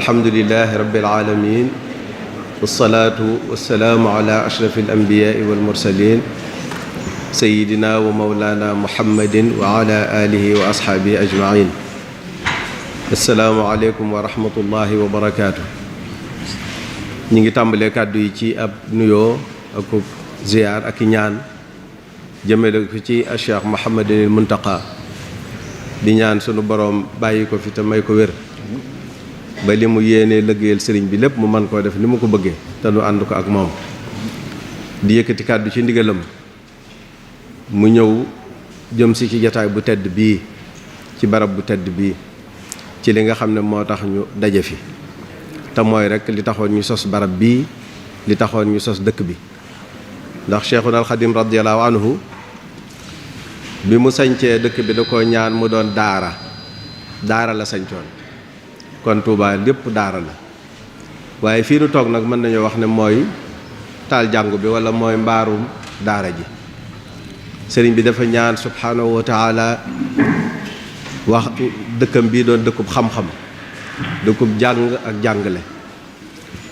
alhamdulilahi rabbil alamin wasalaatu wasalaamu ala ashrafil anbiyaai wal mursalin sayidina wa mawlana muhammadin wa ala alihi wa ashaabihi ajmain assalaamu aleykum wa rahmatullahi wa barakaatu. ñi ngi tàmbalee kàddu yi ci ab nuyoo ak ziyaar ak ñaan jëmale ko ci Cheikh Mouhamadul Muntaqa di ñaan sunu boroom bàyyi ko fi te may ko wér ba li mu yéenee liggéeyal sëriñ bi lépp mu mën koo def ni mu ko bëggee te nu ànd ko ak moom di yëkkati kàddu ci ndigalam mu ñëw jëm si ci jataay bu tedd bii ci barab bu tedd bii ci li nga xam ne moo tax ñu daje fi te mooy rek li taxoon ñu sos barab bii li taxoon ñu sos dëkk bi ndax Cheikhuna al Xadim radiyallahu anhu bi mu sañcee dëkk bi da ko ñaan mu doon daara la sañcoon kon Touba lépp daara la waaye fii nu toog nag mën nañoo wax ne mooy taal jàngu bi wala mooy mbaarum daara ji sëriñ bi dafa ñaan subhanahu wa taala wax dëkkam bii doon dëkkub xam-xam dëkkub jàng ak jàngale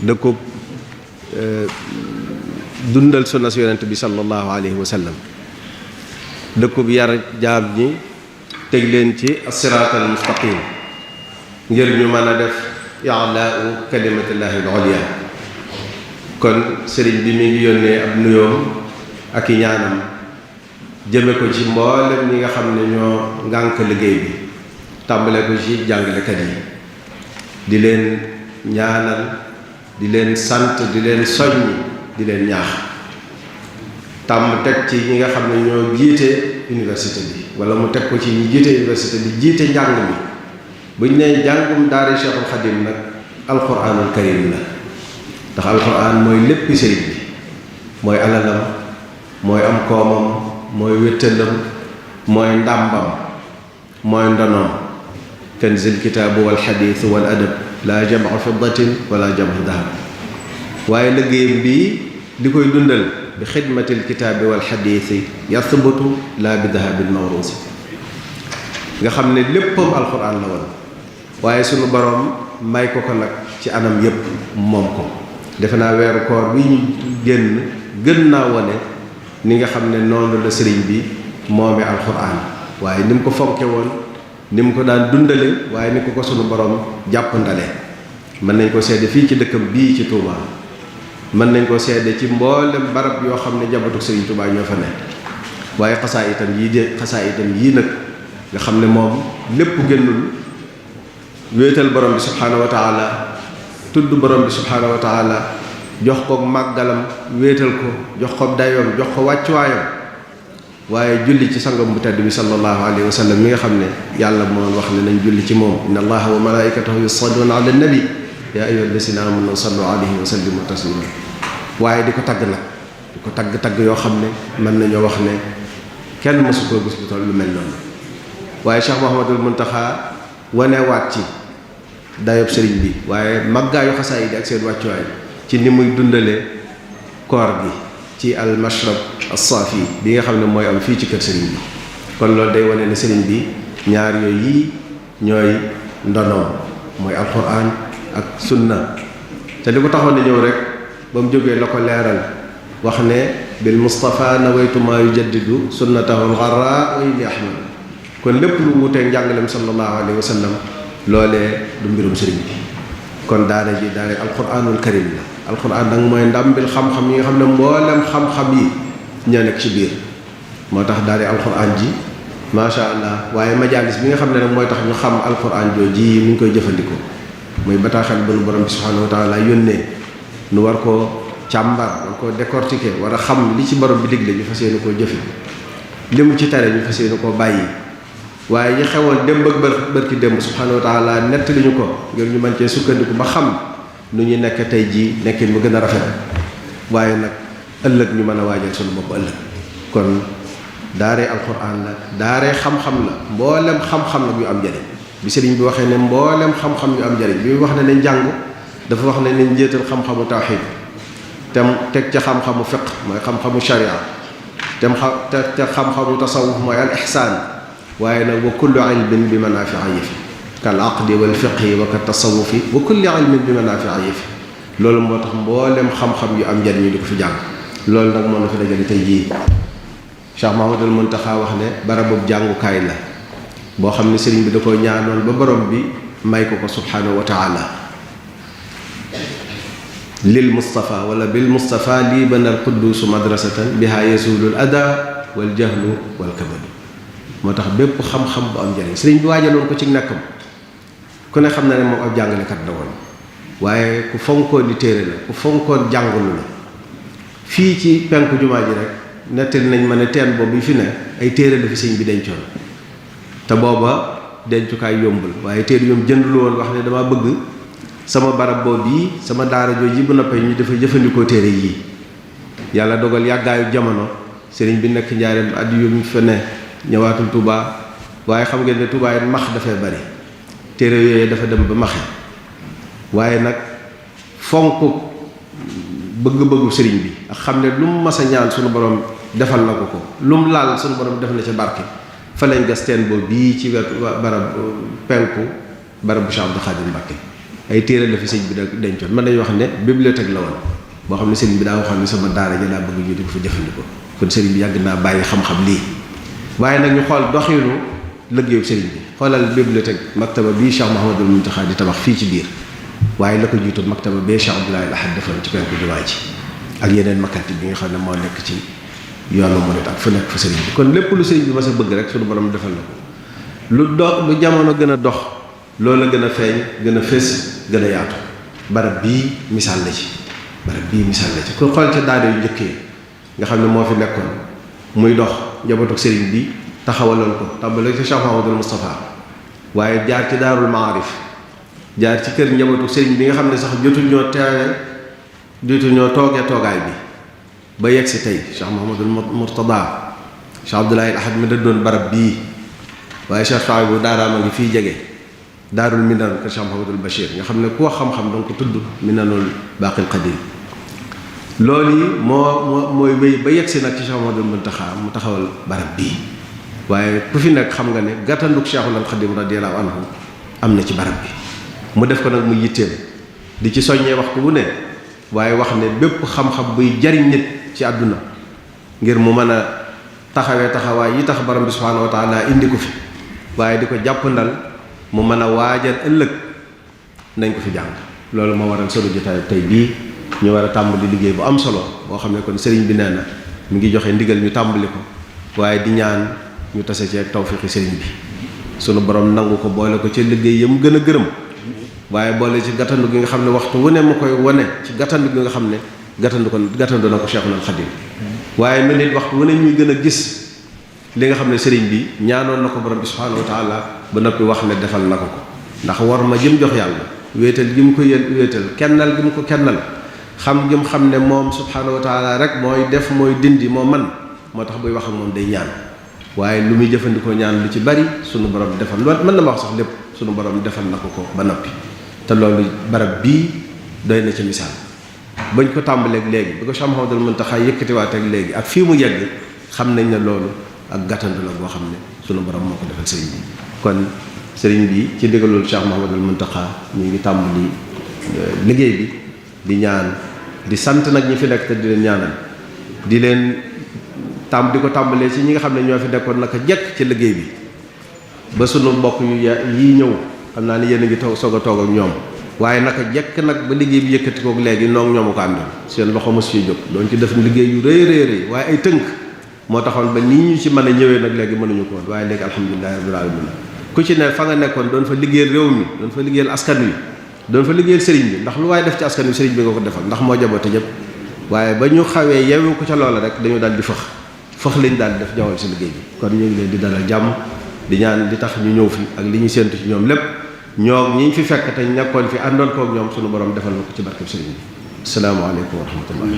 dëkkub dundal sunna si yonent bi sallallahu alayhi wa sallam dëkkub yar jaam ñi teg leen ci as-siraatal mustaqim ngir ñu mën a def i'laa'u kalimatillahi al-ulya kon sëriñ bi mi ngi yónnee ab nuyoom ak i ñaanam jëme ko ci mboolem ñi nga xam ne ñoo ngànk liggéey bi tàmbale ko ci jàngalekat yi di leen ñaanal di leen sant di leen soññ di leen ñaax tàmm teg ci ñi nga xam ne ñoo jiite université bi wala mu teg ko ci ñi jiite université bi jiite njàng mi buñ nee njàngum daara Cheikhul Khadim nag alquranul karim la ndax alquran mooy léppi sëriñ bi mooy alalam mooy am koomam mooy wéttalam mooy ndàmbam mooy ndonoom kanzil kitaabu wal xadiis wal adab laa jam'u fiddatin wala jam'u dahab waaye liggéeyam bii li koy dundal bi xidmatil kitaabi wal xadiisi yathbutu laa bi dahabil mawruusi nga xam ne léppam alxuraan la woon waaye sunu borom may ko nag ci anam yépp moom ko defe naa weeru koor bi ñu génn gën naa wone ni nga xam ne noonu la sëriñ bi moomee alxuraan waaye ni mu ko fonke woon ni mu ko daan dundale waaye ni ko sunu borom jàpp ndale mën nañ ko seede fii ci dëkkam bii ci Touba mën nañ ko seede ci mboolem barab yoo xam ne jabatu sëriñ Touba ñoo fa nekk waaye xasaa itam yii nag nga xam ne moom lépp génnul wéetal borom bi subhaanahu wa taala tudd borom bi subhaanahu wa taala jox ko màggalam wéetal ko jox ko dayoom jox ko wàccuwaayam waaye julli ci sangam bu tedd bi sallallahu alayhi wa sallam mi nga xam ne yàlla moo wax ne nañ julli ci moom inna allaha wa malaikatahu yusalluna ala nabi ya ayyuha alladhina amanu sallu alayhi wa sallimu taslima waaye di ko tagg nag di ko tagg yoo xam ne mën nañoo wax ne kenn mësu koo gis lu toll lu mel noonu waaye Cheikh Mouhamadul Muntaxa wanewaat ci dayob sëriñ bi waaye maggaayu xasaay yi ak seen wàccuwaay ci ni muy dundale koor gi ci al mashrab as-safi bi nga xam ne mooy am fii ci kër sëriñ bi kon loolu day wane ne sëriñ bi ñaar yooyu yii ñooy ndonoom mooy alquran ak sunna te li ko taxoon ne ñëw rek ba mu jógee la ko leeral wax ne bil mustafa nawaytu maa yujaddidu sunnatahu al-gharra wa ili ahmad kon lépp lu wuuteeg njàngalem sallallahu alayhi wa sallam loolee du mbirum sëriñ bi kon daara ji daara alquranul karim la alquran nag mooy ndambil xam-xam yi nga xam ne mboolem xam-xam yi ñoo nekk ci biir moo tax daara alquran ji macha allah waaye majalis bi nga xam ne nag mooy tax ñu xam alquran jooji yi mu ngi koy jëfandikoo muy bataaxal bu nu borom bi subhanahu wa taala yónnee nu war koo càmbar war koo décortiquer war a xam li ci borom bi digle ñu fas yéene koo jëfe li mu ci tere ñu fas yéene koo bàyyi waaye ñi xewoon démb ak bërki démb subhanahu wa taala nett li ñu ko ngir ñu mën cee sukkandiku ba xam nu ñu nekk tey jii nekkin mu gën a rafet waaye nag ëllëg ñu mën a waajal sunu bopp ëllëg kon daaree alquran la daaree xam-xam la mboolem xam-xam nag yu am njëriñ bi sëriñ bi waxee ne mboolem xam-xam yu am njëriñ bi wax ne nañ jàng dafa wax ne nañ njéetal xam-xamu tawxiid te teg ca xam-xamu fiq mooy xam-xamu sharia te xam-xamu tasawuf mooy al ihsaan waaye nag wa kullu ilmin bi manaafi'a yi fi kal aqdi wal fiqhi wa ka tasawufi wa kulli ilmin bi manaafi'a fi loolu moo tax mboolem xam-xam yu am njariñ ñu di ko fi jàng loolu nag moo na fi dajale tey jii Cheikh Mouhamadoul Mountakha wax ne barabub jàngukaay la boo xam ne sëriñ bi da ko ñaanoon ba borom bi may ko subhanahu wa taala lil Mustafa wala bil Mustafa lii banal quddusu madrasatan biha yasulul ada wal jahlu wal kabadu moo tax bépp xam-xam bu am njariñ sëriñ bi waajaloon ko ci nekkam ku ne xam na ne moom ab jàngalekat la woon waaye ku fonkoon di téere la ku fonkoon jàngulu la fii ci penku jumaa ji rek nettali nañ ma ne teen boobu yi fi ne ay téere la fi sëñ bi dencoon te booba dencukaay yombul waaye téere yoom jëndulu woon wax ne dama bëgg sama barab boobu yi sama daara jooju bu noppee ñu dafa jëfandikoo téere yii yàlla dogal yàggaayu jamono sëriñ bi nekk njaareem at yu mu fa ne ñëwaatul Touba waaye xam ngeen ne Touba yi max dafay bari téere yooyu dafa dem ba maxe waaye nag fonk bëgg-bëggu sëriñ bi ak xam ne lu mu mas a ñaan suñu borom defal na ko lu mu laal suñu borom def na ca barke fa lañ gas teen boobu bii ci wetu barab penku barab bu Cheikh Abdou Khadim Mbacké ay téere la fi sëñ bi da dencoon mën nañu wax ne bibliothèque la woon boo xam ne sëriñ bi daa waxoon ne sama daara ja laa bëgg ñu di ko fa jëfandikoo kon sëriñ bi yàgg naa bàyyi xam-xam lii waaye nag ñu xool doxinu liggéeyu sëriñ bi xoolal bibliothèque maktaba bii Cheikh Mouhamadoul Mountakha di tabax fii ci biir waaye la ko jiitu maktaba bee Cheikh Abdoulaye Lahad defoon ci penku jumaa ji ak yeneen makatib bi nga xam ne moo nekk ci yoonu murid ak fu nekk fa sëriñ bi kon lépp lu sëriñ bi mas a bëgg rek suñu borom defal na ko lu jamono gën a dox loolu la gën a feeñ gën a fés gën a yaatu barab bii misaal la ci ku xool ca daara yu njëkkee nga xam ne moo fi nekkoon muy dox njabootu sëriñ bi taxawaloon ko tàmbale ci Cheikh Mouhamadoul Moustapha waaye jaar ci daarul maarif jaar ci kër njabootu sëriñ bi nga xam ne sax jotul ñoo toogee toogaay bi ba yegg si tey Cheikh Mouhamadoul Mourtada Cheikh Abdoulaye Lahad mi da doon barab bii waaye Cheikh Souhaïbou daaraam a ngi fii jege daarul minan kër Cheikh Mouhamadoul Bachir nga xam ne koo xam-xam danga ko tudd minanul baaqil qadim loolu yi mooy wéy ba yegg si nag ci Cheikh Mouhamadoul Mountakha mu taxawal barab bii waaye ku fi nekk xam nga ne gàttanduk Cheikhul Khadim radiyallahu anhu am na ci barab bi mu def ko nag mu yitteem di ci soññee waxtu bu ne waaye wax ne bépp xam-xam buy jariñ nit ci àdduna ngir mu mën a taxawaay yi tax borom bi subhanahu wa taala indi ko fi waaye di ko jàppandal mu mën a waajal ëllëg nañ ko fi jàng loolu moo waral solo jotaay tey bii ñu war a tàmbali liggéey bu am solo boo xam ne kon sëriñ bi nee na mi ngi joxe ndigal ñu tàmbali ko waaye di ñaan ñu tase ci ak tawfiqi sëriñ bi sunu borom nangu ko boole ko ci liggéey yam gën a gërëm waaye boole ci gàttandu gi nga xam ne waxtu wu ne mu koy wane ci gàttandu gi nga xam ne gàttandu na ko Cheikhul Khadim waaye nu nit waxtu wu ne ñuy gën a gis li nga xam ne sëriñ bi ñaanoon na ko borom bi subhanahu wa taala ba noppi wax ne defal na ko ndax war ma jëm jox yàlla wéetal gi mu ko wéetal kennal gi mu ko kennal xam gi mu xam ne moom subhanahu wa taala rek mooy def mooy dindi moo man moo tax buy wax ak moom day ñaan waaye lu muy jëfandikoo ñaan lu ci bari sunu borom defal loolu mën na ma wax sax lépp sunu borom defal na ko ba noppi te loolu barab bii doy na ci misaal bañ ko tàmbaleeg léegi bi ko Cheikh Mouhamadoul Mountakha yëkkatiwaat ak léegi ak fii mu yegg xam nañ ne loolu ak gàttandu la boo xam ne sunu borom moo ko defal sëriñ bi kon sëriñ bi ci ndigalul Cheikh Mouhamadoul Mountakha ñu ngi tàmbali liggéey bi di ñaan di sant nag ñi fi nekk te di leen ñaanal di leen di ko tàmbalee ci ñi nga xam ne ñoo fi nekkoon naka jekk ci liggéey bi ba sunu mbokk yi ñëw xam naa ne yéen a ngi soog a toog ak ñoom waaye naka jekk nag ba liggéey bi yëkkati kook léegi noonu ñoomu ko àndoon seen loxo mos ci jóg doon ci def liggéey yu rëy waaye ay tënk moo taxoon ba nii ñu ci mën a ñëwee nag léegi mënuñu ko woon waaye léegi alhamdulilahi rabbil alamin ku ci ne fa nga nekkoon doon fa liggéeyal réew mi doon fa liggéeyal askan wi doon fa liggéeyal sëriñ bi ndax lu waaye def ci askan wi sëriñ bi nga ko defal ndax moo jaboote ñëpp waaye ba ñu xawee yeewu ko ca loola rek dañu daal di fëx lañ daal di def jawal si liggéey bi kon ñu ngi leen di dalal jàmm di ñaan di tax ñu ñëw fi ak li ñu séentu ci ñoom lépp ñoom ñi ñu fi fekk te nekkoon fi àndoon kook ñoom sunu borom defal na ko ci barkeb sëriñ bi asalaamaaleykum wa rahmatullah